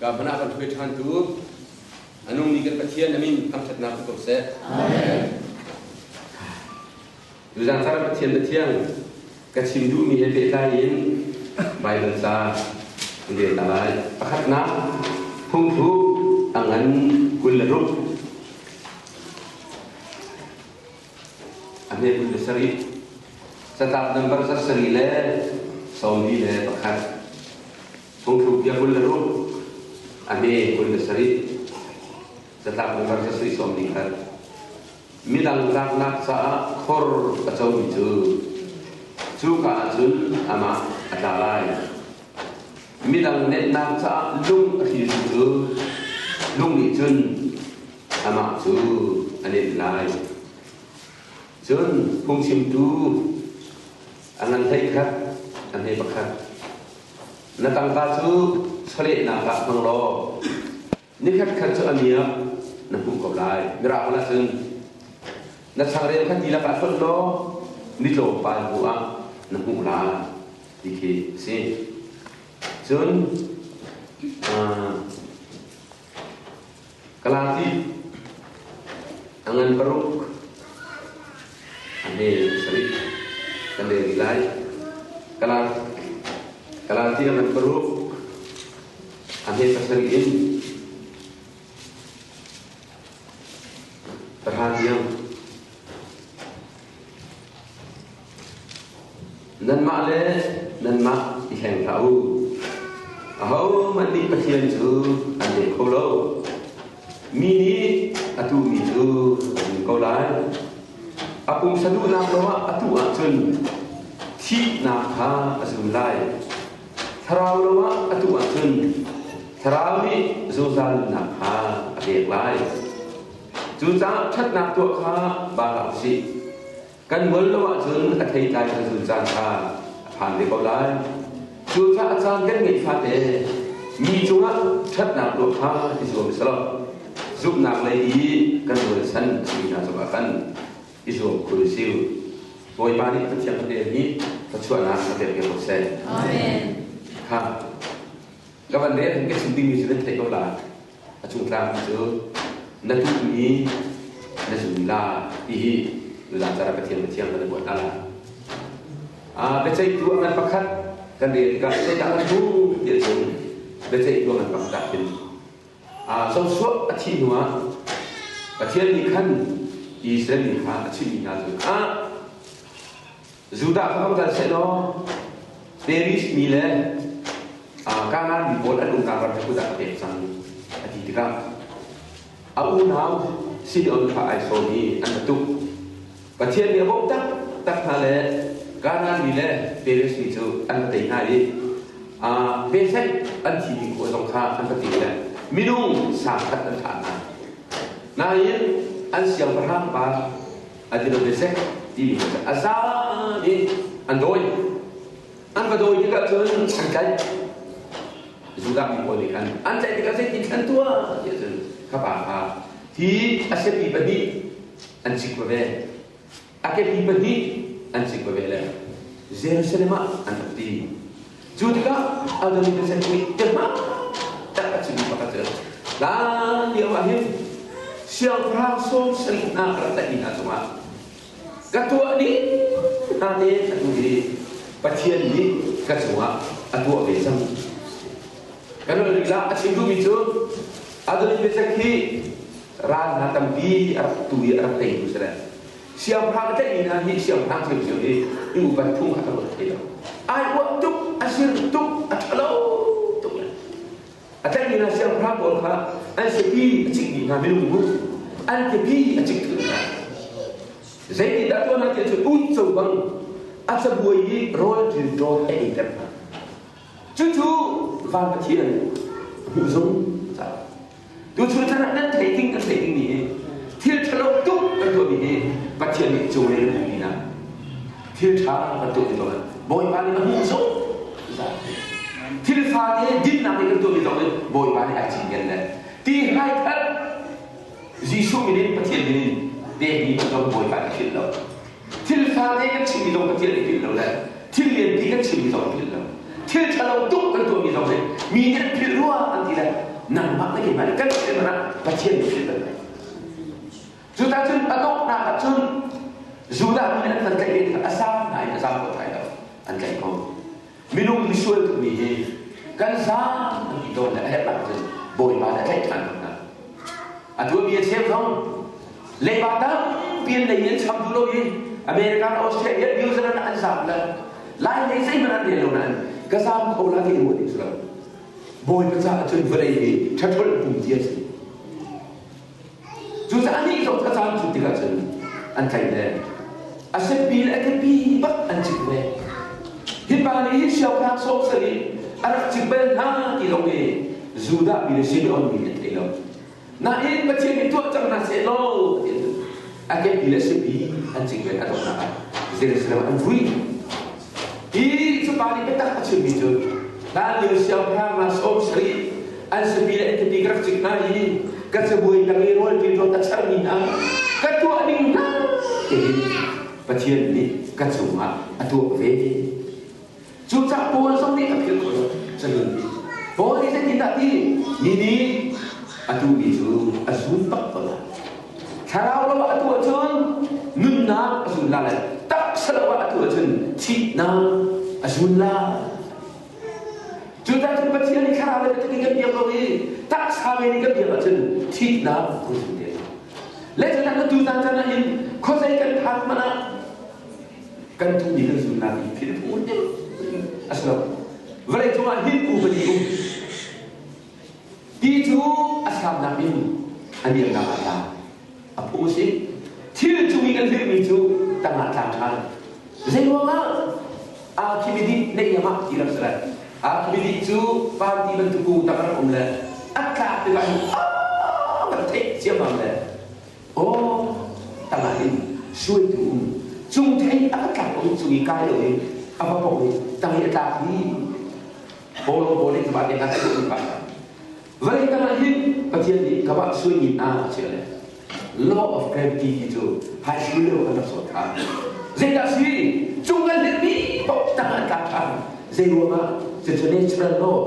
Ka hmanh ah kan hruai ṭhantu a nungmi kan Pathian a min thangṭhatnak um ko seh. Amen. Tuzaan thar Pathian Pathian ka chim duhmi he pehtlai in Baibal ca kan rel ta lai. Pakhatnak phungthluk a ngan 26 a hme 27 catlap nambar 7 21. Phungthluk bia 26 a hme 27 catlap nambar 7 21. Midang tlaknak caah khor a comi cu cuka ah cun amah a tla lai. Midang netnak caah lung a hriltu cu lung nih cun amah cu a nenh lai. Cun phungchimtu a ngan 11 a hme pakhat. Na tangka cu chawlehnak ah hmang law Nikhat khat cu a miak na hmuh ko lai. Mirang ah cun na changreu kha ti lakah hlonh law ni tlawmpal hnu ah na hmuh lai ti khi a si. Cun Galati a ngan 6 a hme 7 kan rel rih lai. Galati a ngan 6 A hme 7 in 10 tiang. Nanmah le nanmah i hleng hlah u. Ahohmanh nih Pathian cu an leh kho lo. Mi nih a tuhmi cu a zun ko lai. A pumsa duhnak lawngah a tuh ahcun thihnak kha a zun lai. Thlarau lo ah a tuh ahcun Thlarau nih zungzal nunnak kha a pek lai. Cucaah ṭhatnak tuah kha ba hlah usih. Kan ngol lo ahcun a theitlai kan zun caan kha a phan ve ko lai. Cucaah a caan kan ngeih fate mi cungah ṭhatnak tuah kha i zuam selaw zumhnak lei i kan rualchan a simi hna cungah khan i zuam khun siu. Bawipa nih Pathian ka tel hi thluachuahnak a pek ko seh. Amen. Kha ka van rel ka chim dingmi cu nan theih ko la. A chung tlang cu na tuhmi na zun la ti hi nuzan cara Pathian Pathian kan buat ala. Ah biaceihtu a ngan pakhat kan rel tikah zeidah kan hmuh ti cun biaceihtu a ngan pakhat ah khin Joshua a thih hnuah Pathian nih khan Israel mi kha a chimhmi hna cu ah Judah kha hong kal seh law Peris mi le Kanaan mi pawl an umnak ram kha kut ah ka pek cang a ti tikah a unau Simeon kha ai sawm i an va tuk. Pathian nih a bawmh taktak hna le Kanaan mi le Peres mi cu an va tei hna i Bethlehem an thimi khua zong kha an va ti le minung 100 an thah hna. Nain an siangpahrang pa Adonobezek timi cu a zaam i an dawi. An va dawi tikah cun an tlaih. Judah mi pawl nih khan an tlaih tikah zeitin an tuah ti ahcun kha pa kha hi a siapi pahnih an cik ve. A kepi pahnih an cik ve le Jerusalem ah an rak ti. Cu tikah Adonijah nih tehma tak a chimmi pakhat cu hlan lio ah hin siangpahrang 70 hna ka rak tlaihmi hna cungah ka tuah ning hna te atu hi Pathian nih ka cungah a tuah ve cang. Kan rih lah a chim duhmi cu Adonijah hi ral hna tampi a rak tu i a rak teitu si le siangpahrang a tlaihmi hna hi siangpahrang cio hi i upat phung kha kan thei lo ai uah tuk a sir tuk a ṭhalo tuk le a tlaihmi hna siangpahrang pawl kha an siapi a cik dih hna minung bu an kepi a cik thlu hna zeitindah tuah hna ti cu uico bang a cabuai i rawl ṭil ṭawl a eiter hna cucu van Pathian hmuh zung Tuchun chan ah nan theih ding kan theih dingmi hi thil ṭhalo tuk kan tuahmi hi Pathian nih cung in a hmuhmi hna thil ṭha kan tuahmi zong Bawipa nih a hmuh zung thil fate dinnak nih kan tuahmi zong in Bawipa nih ai cinken le ti hai that Jesuh min in Pathian min in pekmi zong Bawipa nih philh lo thil fate kan chimmi zong Pathian nih philh lo le thil lianpi kan chimmi zong philh lo thil ṭhalo tuk kan tuahmi zong hi mi nih an philh rua an ti le. Nangmah na keimah nih kan philh hmanh ah Pathian nih philh bal lo. Cuta cun a donghnak ah cun Judah mi nih an van tlaih ve tikah a zaam nain a zaam kho thai lo. An tlaih ko. Minung misual tukmi hi kan zaam an ti tawn le a herh ah cun Bawipa nih a tlaih ṭhan hna. A tuahmi a cheu zong leiba tampi an lei in cham duh lo i America, Australia, New Zealand an zaam le Lai lei zeihmanh an rel lo nain ka zaam kho la ti ruah ding si lo. Bawipa caah cun vawlei hi ṭhaṭholh pum ti a si. Cucaah anih zong a caan cu tikah cun an tlaih le a siapi le a kepi bak an cik ve. Hi pa nih hin siangpahrang sawmsarih a rak cik bal hna ti zong hi Judah mi le Simeon mi an thei lo. Nain Pathian nih tuah cang hna seh law a kepi le siapi an cik ve a donghnak ah Jerusalem an vui. Hi cu pa nih biatak a chimmi cu hlanlio siangpahrang hna 70 an siapi le an kepi ka rak cik hna i ka cabuai tang i rawl ṭin a charmi hna ka tuah ning hna tiin Pathian nih ka cungah a tuah ve. Cucaah Paul zong nih a philh khawh lo canun hi. Paul nih zeitindah ti? Mi nih a tuhmi cu a zun bak ko lai. Thlarau lo ah a tuah cun nunnak a zun la lai. Taksa lo ah a tuah cun thihnak a zun la. Cucaah cun Pathian nih thlarau le biatak in kan biak lo i taksa men in kan biak ahcun thihnak kan zun te lai. Le cucaah na tu caan caan ah hin khuazei kan phak hmanh ah kan tuhmi kan zunnak hi thil phung a si lo. Vawlei cungah hin upadi um. Ti cu a samnak in a niamnak ah tla. A phung a si. Thil cung i kan hlirhmi cu tangah tlang ṭhan. Zei ruangah Archimedes neih ah ti rak si lai. Archimedes cu panti bantuk kung tak rak um le a tlak tikah hin a kan theih ciammam le aw tangah hin suaitu um cung thei a ka tlak um cung i kai lo i a va pok i tang i a tlak hi Polo pawl nih va te hna an pa vawlei tangah hin Pathian nih ka va suai mi hna a chia le law of gravity ti cu high school lio kan rak sawt kha zeidah si cung kan hlet mi paoh tangah an tlak ṭhan zei ruangah cucu natural law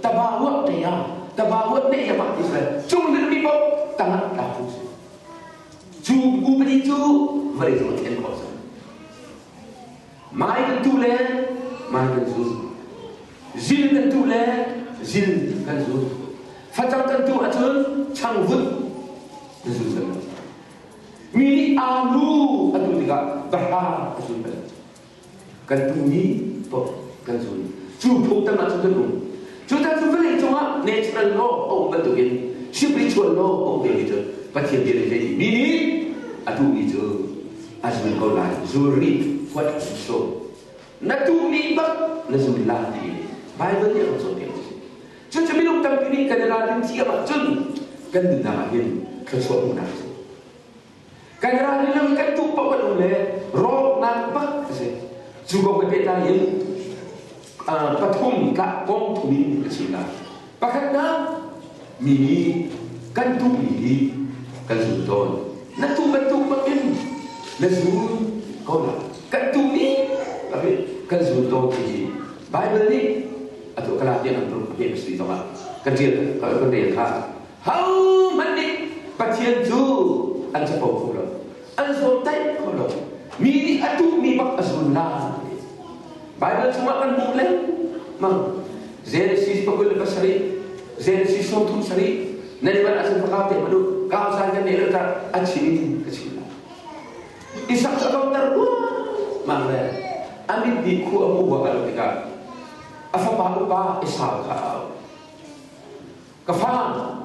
taba ruah te ya taba ruah ne ya mah ti si cung hlet mi paoh tangah tlak cu si cu upadi cu vawlei cung a thlen khawh Mai kan tuh le mai kan zun. Zil kan tuh le zil kan zun. Facang kan tuh ahcun changvut kan zun bal lo. Mi nih aalu a tuh tikah bahra a zun bal. Kan tuhmi paoh kan zun. Cu phung tam ahcun kan um. Cucaah cu vawlei cungah natural law a um bantukin spiritual law a um ve mi cu Pathian bia nih zei ti mi nih a tuhmi cu a zul ko lai zul rih what you sow na tuhmi bak na zul la ti Bible nih a kan cawnpiak cu cucu minung tampi nih kan i ralrin thiam ahcun kan nunnak ah hin thluachuah hmuhnak a si kan ralrin lo i kan tuh paoh kan um le rawknak bak a si cu kong he pehtlai in pathum tlah kong thum in ka chim lai Pakhatnak, mi nih kan tuhmi hi kan zul tawn. Na tuh bantuk bangin na zul ko lai. Kan tuhmi kan zul tawn ti hi Bible nih atu Galatian an ruk a si zongah kan ṭial kan rel kha hohmanh nih Pathian cu an capo kho lo an zawmtaih kho lo mi nih a tuhmi bak a zul la Bible chungah kan hmuh lengmang. Genesis 27, Genesis 37, nan i ahcun fakau te hmanh u, kau caan kan neih lo caan a chim in ka chim lai. Isak cu a kauter mang le a mit nih khu a hmuh bak lo tikah a fapa upa Esau kha a auh. Ka fa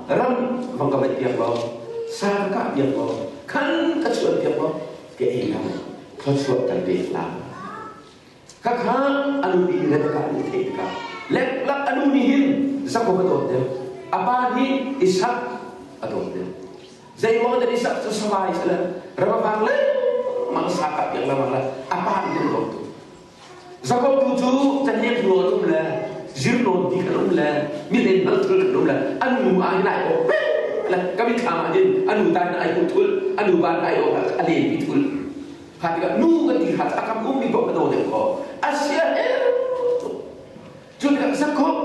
ram vang ka vaih piak law, sa ka kah piak law, khan ka chuan piak law, ka ei lai, thluachuah kan pek lai. Khakha a nupi Rebekah nih a theih tikah leklak a nu nih hin Jakob a dawt deuh. A pa nih Isak a dawt deuh. Zeiruang dah Isak cu savai si le ramavang lengmang sa kah piak lengmang le a pa nih hin a dawt tuk. Jakob tu cu caniak hnu an um le zirnawn ti kan um le milen hal thul kan um le an nu ah hin ai awk le ka mitthlam ah hin a nu tan ai uh thul a nu ban ai awk a len pi thul Kha tikah nu kan ti kha a kam ummi paoh ka daw deuh ko. A sia tuk. Cu tikah Jakob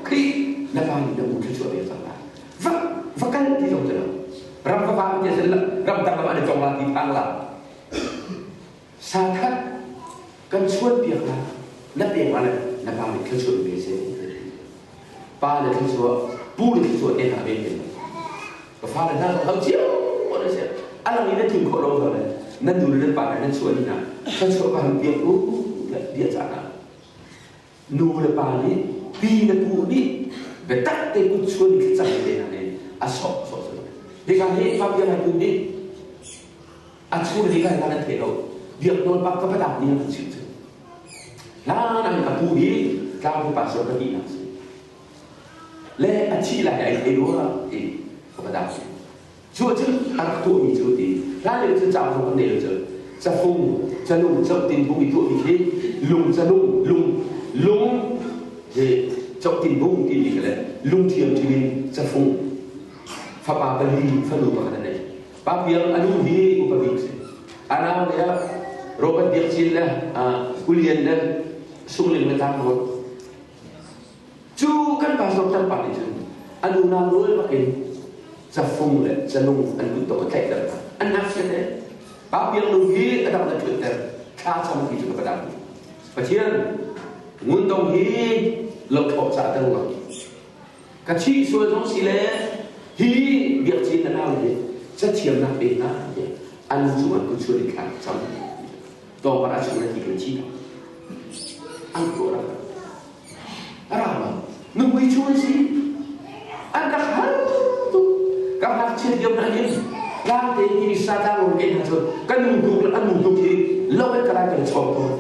Khrih na pa nih na u thluachuah pek cang lai. kal ti zong cu lo. Ram ka vang ti sin ram dang lam an i cong la ti phang la. Sa that kan chuan piak la na pek la le na pa nih thluachuah pe seh. Pa le thluachuah, pu le thluachuah te hna ve te. Ka fa le hna zong hau cio an si. A lang in na tling khawh lo zong le nan nu le nan pa nan chuah ni hna thluachuah ka ham piak u tiah bia cah hna. Nu le pa nih pi le pu nih biatak te kut chuan thlacam te hna nih a sawh sawh sawh. Hika hi fa bia ngai pu nih a chung hi kai nan thei lo biak nawl pak ka padak ni an chim cu. La nan a pu hi tlang pa so ka ti nak si. Le a thi lai ai thei rua ti ka padak si. Cu cun a rak tuahmi cu ti hlan lio cun cauk zong kan nei lo cu cafung calung cauhtin bung i tuahmi khi lung calung lung lung hi cauhtin bung timi khi le lung ṭhiamṭhim in cafung fapa pali fanu pakhat a nei. Pa Piang a nu hi upa bik si. A nau le ah Robert Biak Cin le Ulian le Sungling le Tlang Ruat. Cu kan pastor kan pa nih cun an unau rual bakin cafung le calung an kutdong a tlaihter hna. An ngakchia te. Pa Piang nu hi a dang na ṭhutter. Thla cam ti cu ka padang. Pathian ngundong hi lo thlawh ca ter lo. Ka thih sual zong si le hi biak cin na nau hi cathiamnak pe hna tiah an cung an kut chuan in thla cam. Tawngpar a chung na ti kan thi. An tuah rak. A ra lo. Nuhmui chung an si. An rak har tuk. Ka ngakchiat lio hna hin tlangte timi sa tlang ke hna cu kan nu duk le an nu duk hi lo in ka lai kan chawm tawn.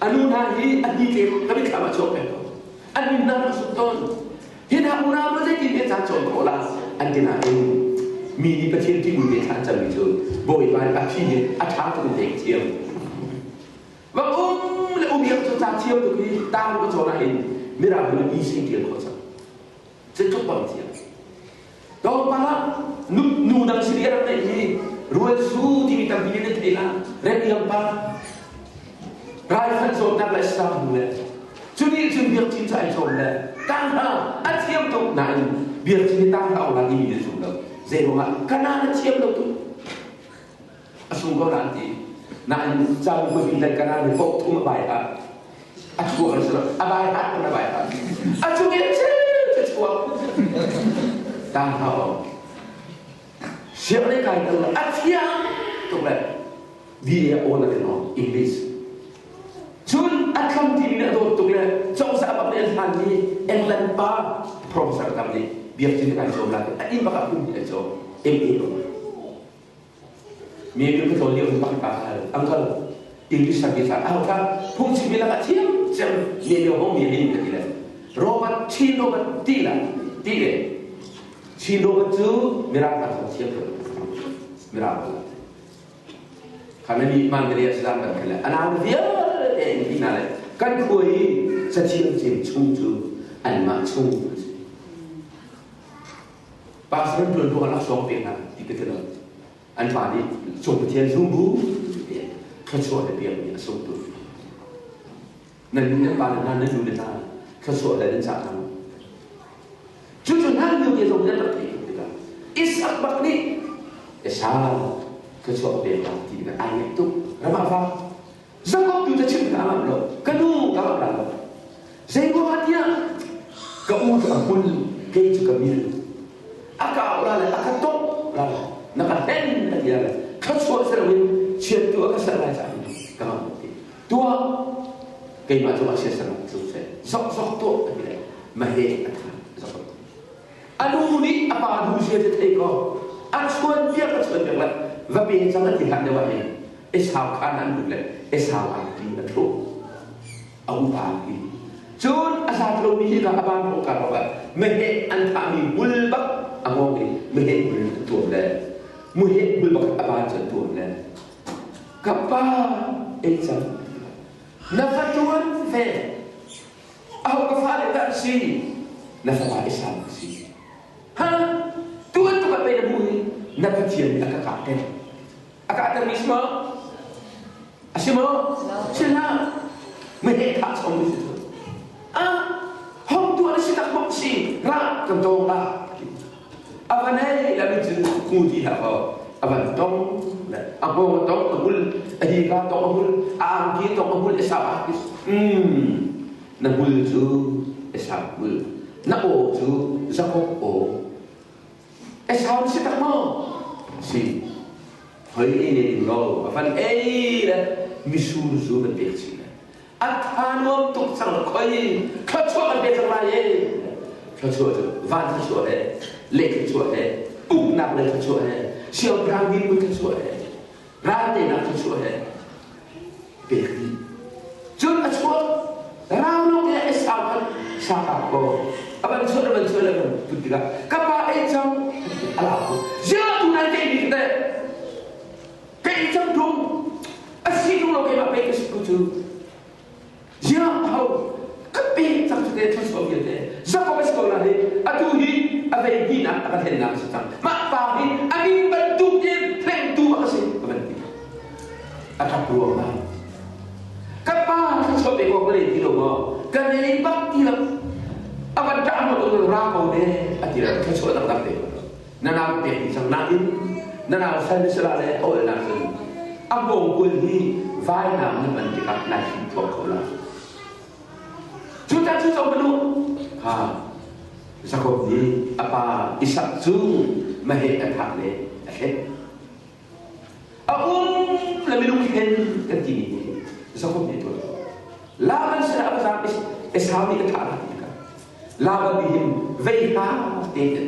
A nu hna hi a hni tlem ka mitthlam ah chuak peng ko. An min hna rak suk tawn. Hi hna unau nu zeitin te caan cawn khawh la an ti nain mi nih Pathian ṭihmi te thla an cammi cu Bawipa nih a phi hi a ṭha tuk in pek thiam. Va um le um iang cu ca thiam tuk hi tang ka cawn ahhin mirang hin easy ṭial khawh cang. Zeitluk bang thiam. Tlawmpal ah nu, nu dang sin i a rak neih hi rual su timi tampi nih nan thei la rem pa raifanh zawtnak le sang hnu le cu nih cun biakcin cu ai cawm le tang hna a thiam tuk nain biakcin hi tang hna la timi nan zum lo zei ruangah kana na thiam lo tu a sung ko na an ti nain caan hmui le kana ni pok thum a bai ha a chuak an si lo a bai ha a bai ha a chung in chil chuak tang ha o siang le kai tel a thiam tuk le BA on a no English cun a thlam ti mi a dawt tuk le cozah bak nih an hlan mi England pa professor tam nih biak cin kai cawm la a inn bak ah pum ni ai cawm MA Mi bi ka tlawn lio hin pakhat pa hal uncle English sang ki thla au thla phungchim mi lakah thiam cem ne lio hong mi min ka ti le Robert Chin Robert ti la ti le Chin Robert cu mirang pa thong thiam ko mirang pa khanani man le aslam kan khale anau vialte in ti na le kan khuai cathiam cem chung cu anmah chung Pastor ṭuan ruangah laksawng pek hna ti ka ti lo. An pa nih cung Pathian zum bu tiah thluachuah le piak mi a sung tu. Nan nu nan pa le hna nan nu le hna thluachuah le nan cah hna. Cucu hna lio te zong nan rak theih tikah Isak bak nih Esau thluachuah pek la ti tikah ai ngaih tuk. Ramah fa Jakob tu ca chim ka ngamh lo. Ka nu ka ngamh lo. Zei ruangah tiah ka u cu a hmul, kei cu ka mil. A ka auh la le a ka tawh la le na ka hlen a ti la le thluachuah si loin chiat tu a ka ser lai caah ka ngamh lo ti. Tuah keimah cungah siasal tlung seh. Zok zok tuah a ti le mahe a tha zok. A nu nih a pa duh zia cu thei ko. A chuan piak a chuan piak le va pe cang a ti hlan deuh ah hin Esau khan an duh le Esau ai ti a thuh. A upa hi. Cun a zat lomi hi ka a ban hong ka ah meheh an thahmi hmul bak a ngawng i meheh hmul an tuam le meheh hmul bak a ban cu an tuam le ka pa ei cang na fa ṭuan ve aho ka fale dah an si na fapa Esau ka si ha tuan tuk ah pei na hmuh hi na Pathian nih a ka kahter a kahter mi si maw a si maw si hlah meheh thah chom mi si cu ah hong tuan si tak bok si ra. Kan tong la. A van hei la mi cu hmu ti hlah kaw a van tong le a hngawng a tong a hul a hi ka tong a hul a angki tong a hul Esau a na hmul cu Esau hmul na aw cu Jakob aw Esau si tak maw si hoi ei ne ding lo a van ei le misur zu van pek chih le a tha nuam tuk cang khoi thluachuah kan pe cang lai e thluachuah cu van thluachuah he le thluachuah he uknak le thluachuah he siangpahrang dirhmun thluachuah he raltenak thluachuah he pek dih cun a chuak raulo te Esau khan sakap ko a van chuah a van chuah le van put tikah ka pa ei cang a lau ko zia tu nai te ni te ka ei cang tung a si tung lo keimah pe ka si ko cu Ziah ho ka pe cang cu te thluachuah vialte Jakob a si ko la hi atu hi a vei hnihnak a ka thlennak a si cang mah pa hi a min bantuk in hlengtu a ka si ka van ti a ṭap ruang lai ka pa thluachuah pe ko ka lei ti lo maw ka nei bak ti lo a van ṭah mo tu ra ko ne a ti lo thluachuah dangdang te na nau pek dih cang nain na nau sal na sala le a olnak cun a hngawngkual hi vainam na hman tikah nai hrim thuak kho la cucah cu cong manu ha Jakob nih a pa Isak cu maheh a thah le a hlet a um le minung hen kan ti mi Jakob nih tuah Laban sinah a va zaam Esau nih a thah hna tikah Laban nih hin vei hna te hin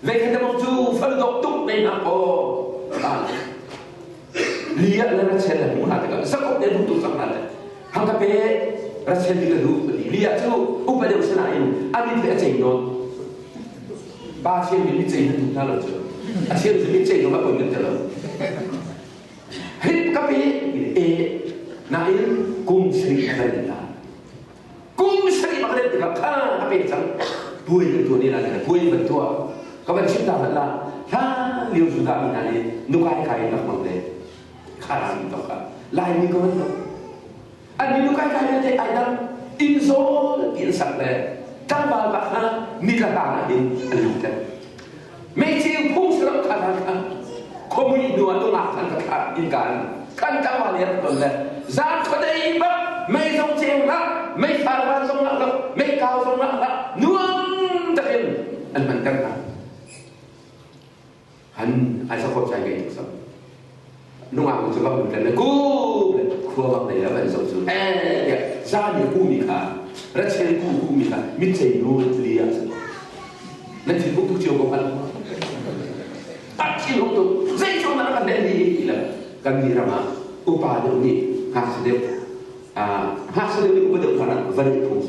vei khat bang cu fal dawk tuk nei hna kaw Leah le Rachel le hmuh hna tikah Jakob nih a duh tuk cang hna le hang ka pe Rachel nih ka duh a ti Leah cu upa deuh sinain a mit le a cei nawn pa cheu nih mit cei na duh hna lo cu a cheu cu mit cei zong a poi ti lo hip ka pe e nain kum sarih a kal la kum sarih bak len tikah kha a pe cang puai kan tuah ni la puai ban tuah ka van chim ta hlat la hlan lio Judah mi hna nih nukai kai in rak hmang le kha ram tok ah Laimi ka van tok an mi nukai kai le te ai dang inn zawl ti an sak le tlangval bak hna nitla hlang ah hin an lut le meici phung saram kha hna kha khomui hnu ah nungak khan ka thlah in kan kan tlangval he ton le zan khuadei bak mei zong ceu hlah mei farvan zong lah lo mei kau zong lah hlah nuam takin an hman ter hna han ai sakop chai ngai tuk sam nungak cu bak kan le ku khua bak nei la ban zo cu eh ya zan ni ku mi kha rachel ku ku mi kha mit chei nu li ah nan thin hung tuk cio ko hal tak thin hung tuk zei chung na kan den ni ti la kan mi ram ah upa deuh nih ngakchia deuh ngakchia deuh nih upa deuh kha van phung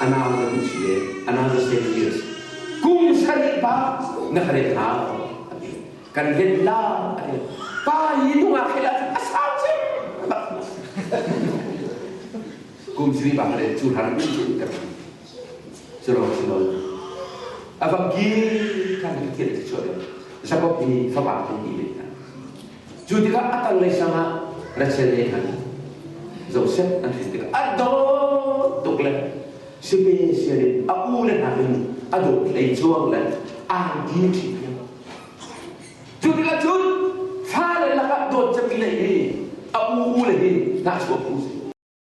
a nau na hun si le another 7 years kum sarih ba na ka ret hau kan ret la pa yi nungak he la a sau cem kum sarih ba ka ret cu hlan in cu ka cu ro si lo a vang gi kan ka thian ti chuah Jacob hi fapa te ni le cu tikah a tanglei sangah Rachel le khan Joseph an hrin tikah a dawt tuk le special in a u le hna in a dawt hlei cuang le angki ṭhi cu tikah cun fale lakah dawt cemmi le hi a u u le hi hnahchuah phu.